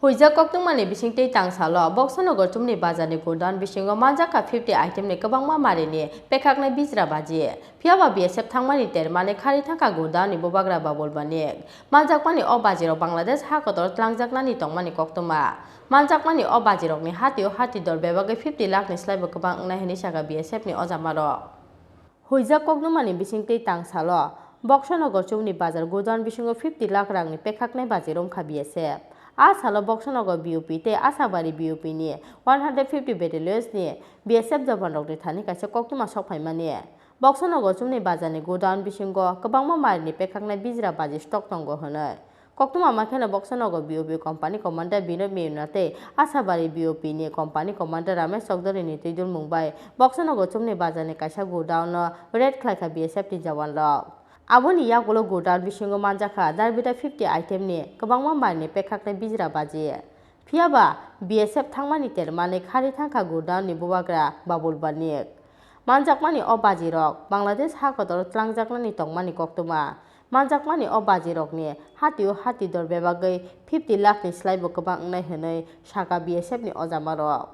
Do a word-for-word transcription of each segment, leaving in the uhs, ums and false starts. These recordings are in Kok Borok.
Huijak koktwmani bisingtwi tangsalo Boxonogo chumni bazarni godown bisingo manjakha fifty itemni kwbangma marini pekhaknai bijra baji. Phiyaba B S F thangmani termani khari thangkha godownni bubagra Babul Banik. Manjakmani o bajirok Bangladesh ha kotor tlangjaknani tongmani koktwma. Manjakmani o bajirokni hatio hati dor bebagwi fifty lakhni slaibo kwbang wngnai hwnwi sakha B S F ni ojamarok. Huijak koktwmani bisingtwi tangsalo Boxonogo chumni bazar godown bisingo fifty lakh rangni pekhaknai baji romkha B S F. A salo Boxonogo B O P tei Asabari B O P ni one hundred fifty battalions ni B S F jawanrokni thani kaisa koktwma sokphaimani. Boxonogo chumni bazarni godown bisingo kwbangma marini pekhaknai bijra baji stock tongo hwnwi. Koktwma ma kheno Boxonogo B O P company commander Binod Meyuna tei Asabari B O P ni company commander Ramesh Chowdhury ni twidulmung bai Boxonogo chumni bazarni kaisa godown no raid khlaikha B S F ni jawan rok. Aboni yagulo godown bisingo manjakha darbida fifty item ni kwbangma marini pekhaknai bijra baji. Phiyaba B S F thangmani termani khari thangkha godown ni bubagra Babul Banik. Manjakmani o bajirok Bangladesh ha kotor tlangjaknani tongmani koktwma. Manjakmani o bajirokni hatio hati dor bebagwi fifty lakhni slaibo kwbang wngnai hwnwi sakha B S F ni ojamarok.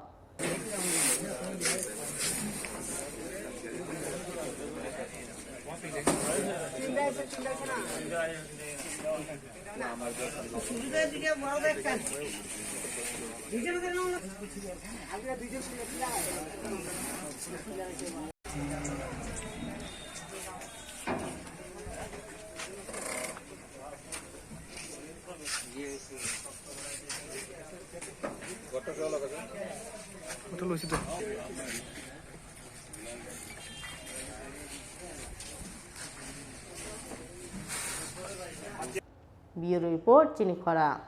Bureau Report, Chini Khorang.